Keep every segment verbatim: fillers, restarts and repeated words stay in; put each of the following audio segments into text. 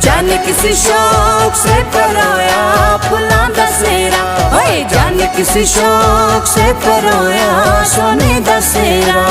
جان کس شوق سے پرویا پھلاں دا سہرا، اوئے جان کس شوق سے پرویا سونے دا سہرا۔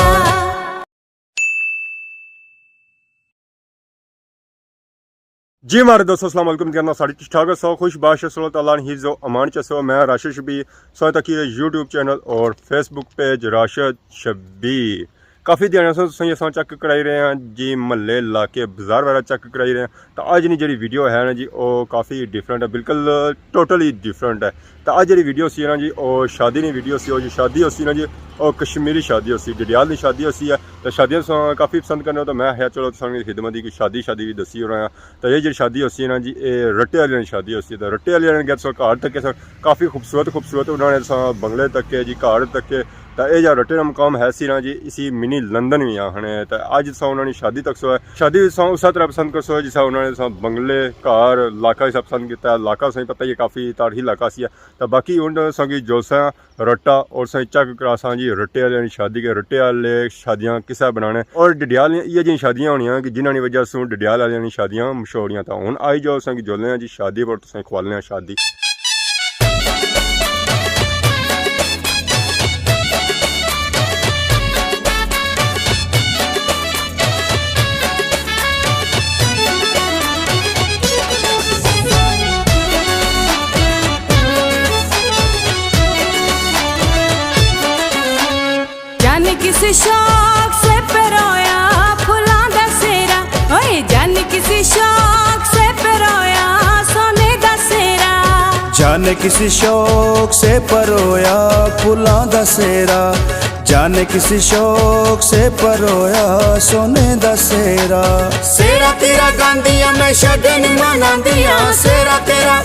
جی مہاڑے دوستو، السلام علیکم، کیا حال چال سارے؟ ٹھیک ٹھاک ہسو، خوش باش ہسو، اللہ تعالیٰ نے حفظ و امان چ ہسو۔ میں راشد شبیر، سوئے تکی یوٹیوب چینل اور فیس بک پیج راشد شبیر۔ کافی دیہاڑیاں سو تساں اساں چیک کرائی رہے ہیں جی، محلے، علاقے، بازار وغیرہ چیک کرائی رہے ہیں۔ تو اج نی جڑی ویڈیو ہے نا جی، او کافی ڈفرنٹ ہے، بالکل ٹوٹلی ڈفرنٹ ہے۔ تو اج جڑی ویڈیو سی نا جی، او شادی نی ویڈیو سی، او جی شادی ہوسی نا جی، او کشمیری شادی ہوسی، ڈڈیال نی شادی ہوسی ہے۔ تو شادیاں تساں کافی پسند کرنے ہو، تو میں آخیا چلو تساں کی خدمت دی کوئی شادی، شادی بھی دسی رہا ہاں۔ تو یہ جڑی شادی ہوسی نا جی، اے رٹے والے نی شادی ہوسی، تو رٹے والے نے گیت سو گھر تک سو کافی خوبصورت، خوبصورت انہوں نے تساں بنگلے تکے جی، گھر تکے۔ تے اے جا رٹے نا مقام ہے سی نا جی، اسی منی لندن وی آخنے۔ تے اج تساں انہاں نی شادی تکسو ہے۔ شادی وی تساں اسے طرح پسند کرسو ہے جسا انہاں نے تساں بنگلے، گھر، علاقہ اسا پسند کیتا ہے۔ علاقہ تساں پتہ ہی ہے کافی تاریخی علاقہ سی ہے۔ تے باقی ہن تساں کی جلساں رٹا اور تساں چیک کراساں جی رٹے آلیاں نی شادی کے، رٹے آلے شادیاں کسے بنانے۔ اور ڈڈیال نیاں ایہہ جیاں شادیاں ہونیاں کہ جنہاں نی وجہ سوں ڈڈیال آلیاں نی شادیاں مشہور ہویاں۔ تاں ہن آئی جاؤ تساں کی جلنے آں جی شادی پر، تساں کھوالنے آں شادی۔ جان کس شوق سے پرویا پھلاں دا سہرا، اوئے جان کس شوق سے پرویا سونے دا سہرا۔ جان کس شوق سے پرویا پھلاں دا سہرا، جان کس شوق سے پرویا سونے دا سہرا۔ سہرا تیرا گاندیاں میں شگن مناندیاں، سہرا تیرا،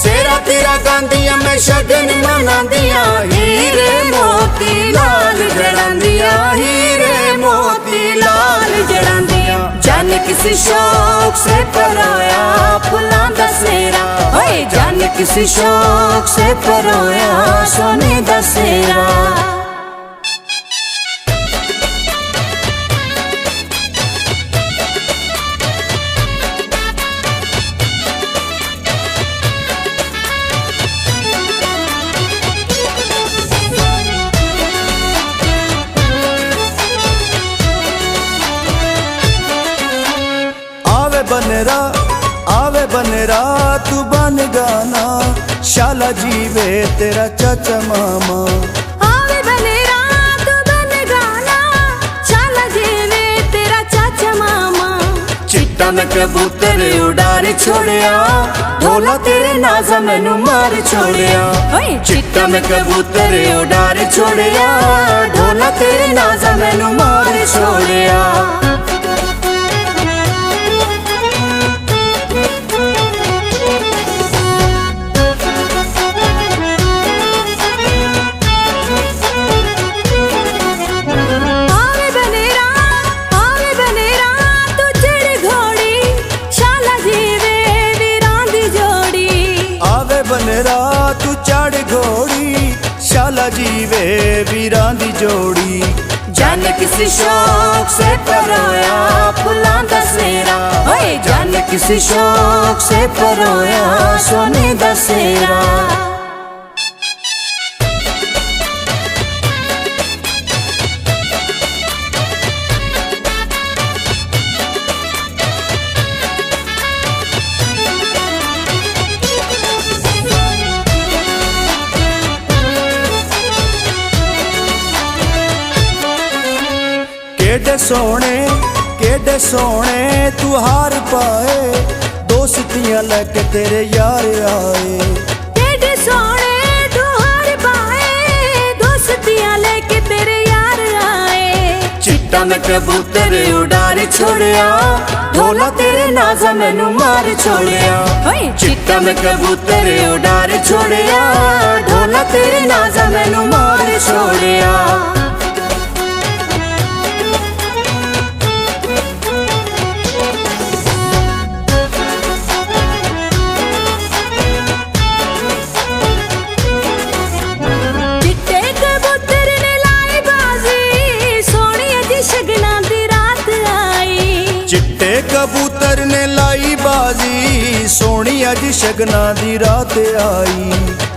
سہرا تیرا گاندیاں میں شگن مناندیاں، ہیرے موتی لال جڑاندیاں، ہیرے موتی لال جڑاندیاں۔ جان کس شوق سے پرویا پھلاں دا سہرا، اوئے جان کس شوق سے پرویا سونے دا سہرا۔ آوے بنرا، آوے بنرا، تو بن گانا، شالا جی وے تیرا چاچا ماما۔ آوے بنرا، تو بن گانا، شالا جی وے تیرا چاچا ماما۔ چٹا میں کبوتر اڈار چھوڑیا، ڈھولا تیرے نازا مینوں مار چھوڑیا۔ اوئے! چٹا میں کبوتر اڈار چھوڑیا، ڈھولا تیرے نازا مینوں مار چھوڑیا۔ آوے بنرا، آوے بنرا، تو چڑھ گھوڑی، شالا جی وے ویراں دی جوڑی۔ آوے بنرا، تو چڑھ گھوڑی، شالا جی وے ویراں دی جوڑی۔ جان کس شوق سے پرویا پھلاں دا سہرا، اوئے جان کس شوق سے پرویا سونے دا سہرا۔ کیڈے سوہنے، کیڈے سوہنے تو ہار پائے، دوستیاں لے کے تیرے یار آئے۔ کیڈے سوہنے تو ہار پائے، دوستیاں لے کے تیرے یار آئے۔ چٹا میں کبوتر اڈار چھوڑیا، ڈھولا تیرے نازا مینوں مار چھوڑیا۔ اوئے! چٹا میں کبوتر اڈار چھوڑیا، ڈھولا تیرے نازا مینوں مار چھوڑیا۔ چٹے کبوتر نے لائی بازی، سوہنی اج شگناں دی رات آئی۔ چٹے کبوتر نے لائی بازی، شگنا دی رات آئی۔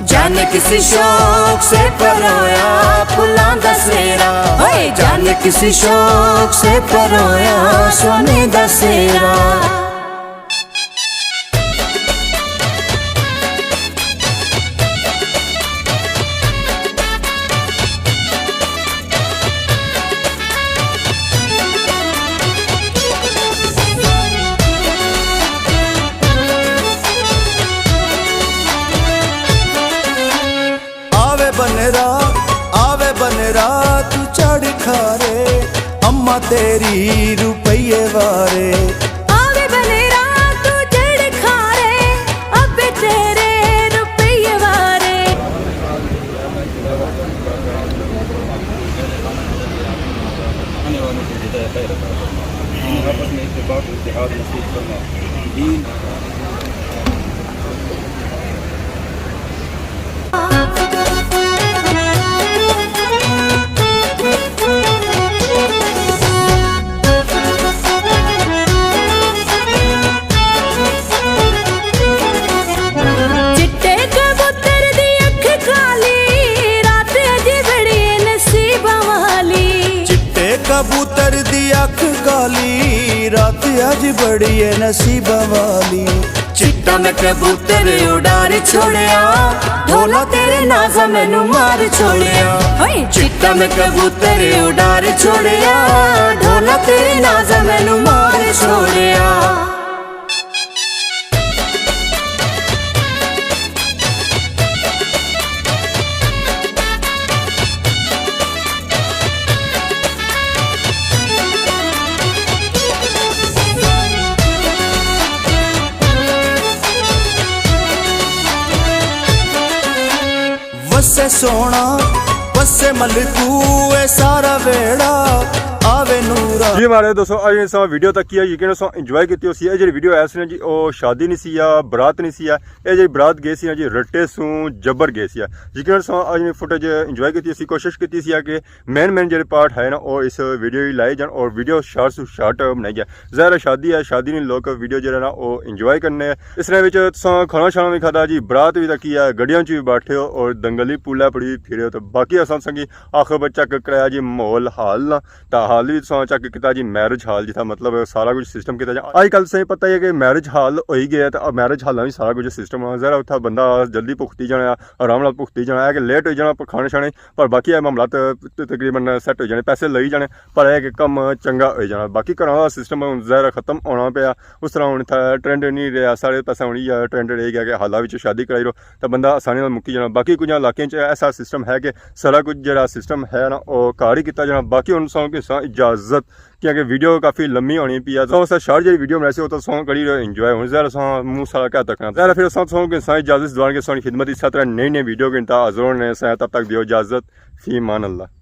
جانے کسی شوق سے پرویا پھلاں دا سیرا، ہوئے جانے کسی شوق سے پرویا سونے دا سیرا۔ آوے بنرا، آوے بنرا، تو چڑھ کھارے، اماں تیری روپیے وارے۔ آوے بنرا، تو چڑھ کھارے، ابے تیرے روپیے وارے۔ آنے والوں کو ہدایت خیر عطا فرما۔ آپس میں اتفاق و اتحاد نصیب فرما۔ دین چٹے کبوتر دی اکھ کالی، رات اج بڑی نصیباں والی۔ چٹے کبوتر دی اکھ کالی، رات اج بڑی ہے نصیباں والی۔ چٹا میں کبوتر اڈار چھوڑیا، ڈھولا تیرے نازا مینوں مار چھوڑیا۔ ہائے! چٹا میں کبوتر اڈار چھوڑیا، ڈھولا تیرے نازا مینوں مار چھوڑیا۔ وسے سوہنا، وسے ملکو، اے سارا ویڑا آوے نورا۔ جی مہاڑے دوستو، اج اساں ویڈیو تکی ہے، یقین اساں انجوائے کیتی ہوسی۔ اے جیڑی ویڈیو ہے سی نا جی، او شادی نہیں سی یا برات نہیں سی ہے۔ اے جیڑی برات گئی سی نا جی، رٹے سوں جبر گئی سی ہے۔ یقین اساں اج نی فوٹیج انجوائے کیتی ہوسی، کوشش کیتی سی ہے کہ مین مین جیڑے پارٹ ہے نا، او اس ویڈیو ہی لائے جان اور ویڈیو شارٹ سوں شارٹ بنائی جائے۔ ظاہر ہے شادی ہے، شادی نے لوگ ویڈیو جیڑا نا او انجوائے کرنے ہیں۔ اس نے وچ تساں کھانا شانا بھی کھادا جی، برات بھی تکی ہے، گڈیاں چ بھی بیٹھے ہو اور دنگلی پولا پڑی پھرے ہو۔ تو باقی اساں تساں کی آخر پر چیک کرایا جی ماحول حال نا، تا حال بھی تساں چیک کیتا جی میرج حال جتھا مطلب سارا کچھ سسٹم کیتا جا۔ اج کل تساں پتہ ہی ہے کہ میرج حال ہوئی گیا ہے، تا میرج حالاں بھی سارا کچھ سسٹم ہونا۔ ظاہر ہے اتھا بندہ جلدی پختی جانا، آرام نال پختی جانا ہے کہ لیٹ ہوئی جانا پر کھانے شانے، پر باقی اے معاملات ت-، تقریباً سیٹ ہوئی جانے، پیسے لگی جانے، پر اے کہ کم چنگا ہوئی جانا۔ باقی گھراں دا سسٹم ہن ظاہر ختم ہونا پیا، اس طرح ہن اتھا ٹرینڈ نہیں رہیا، سارے پاسے ہن ایہا ٹرینڈ رہ گیا کہ حالاں وچ شادی کرائی رو، تے بندہ آسانی نال مکی جانا۔ باقی کچھ علاقیں چ ایسا سسٹم ہے کہ سارا کچھ جیڑا سسٹم ہے نا، او گھر ہی کیتا جانا۔ باقی ہن تساں کی ساں اجازت، کیونکہ ویڈیو کافی لمبی ہونی پئی ہے۔ تساں اساں شارٹ جیڑی ویڈیو بنائی سی، او تساں کری رہو انجوائے۔ ہن ظاہر اساں منہ سارا کیا تکنا۔ ظاہر پھر اساں تساں کی ساں اجازت دوان کے ساں خدمت اس طرح نئی نئی ویڈیو کے انتا حاضر ہونے ساں، تب تک دیو اجازت، فی امان اللہ۔